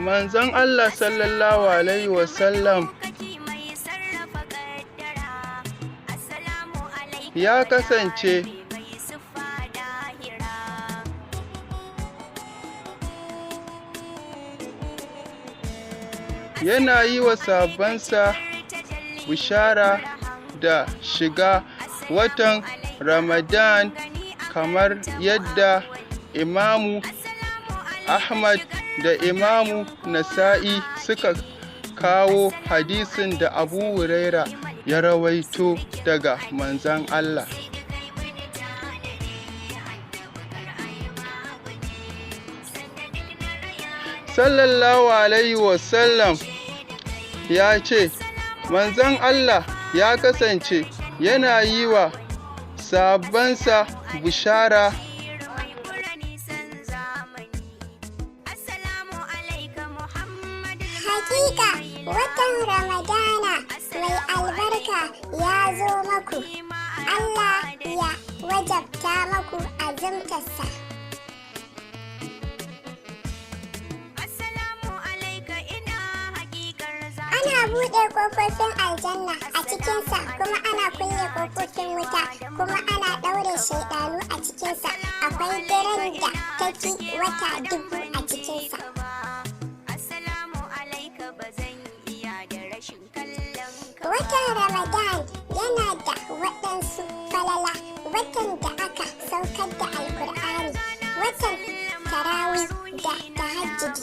Manzon Allah sallallahu alaihi wasallam ya kasance yana yi wa sahabbansa bishara da shiga watan Ramadan, kamar yadda Imamu Ahmad da Imamu Nasa'i suka kawo hadisin da Abu Huraira ya rawaito daga manzon Allah. Sallallahu alaihi wasallam ya ce, manzon Allah ya kasance yana yi wa sahabbansa bishara Hakika watan Ramadana mai albarka ya zo maku, Allah ya wajabta maku azumtarsa. Ana buɗe ƙofofin aljanna a cikinsa, kuma ana kulle ƙofofin wuta, kuma ana ɗaure shaiɗanu a cikinsa. Akwai daren da tafi wata 1000 a cikinsa. Watan Ramadan yana da waɗansu falala, watan da aka saukar da Alkur'ani, watan tarawih da tahajjudi.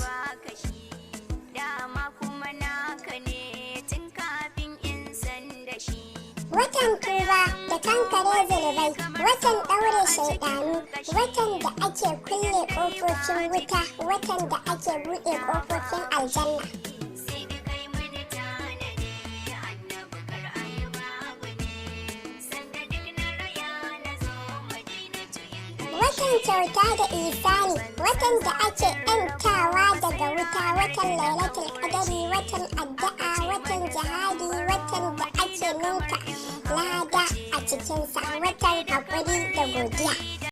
Watan tuba da kankare zunubai, watan ɗaure shaiɗanu, watan da ake kulle ƙofofin wuta, watan da ake buɗe ƙofofin aljanna. Watan kyauta da ihsani, watan da ake ‘yantawa daga wuta, watan Lailatul Qadari, watan addu'a, watan jihadi, watan da ake ninka lada a cikinsa, watan haƙuri da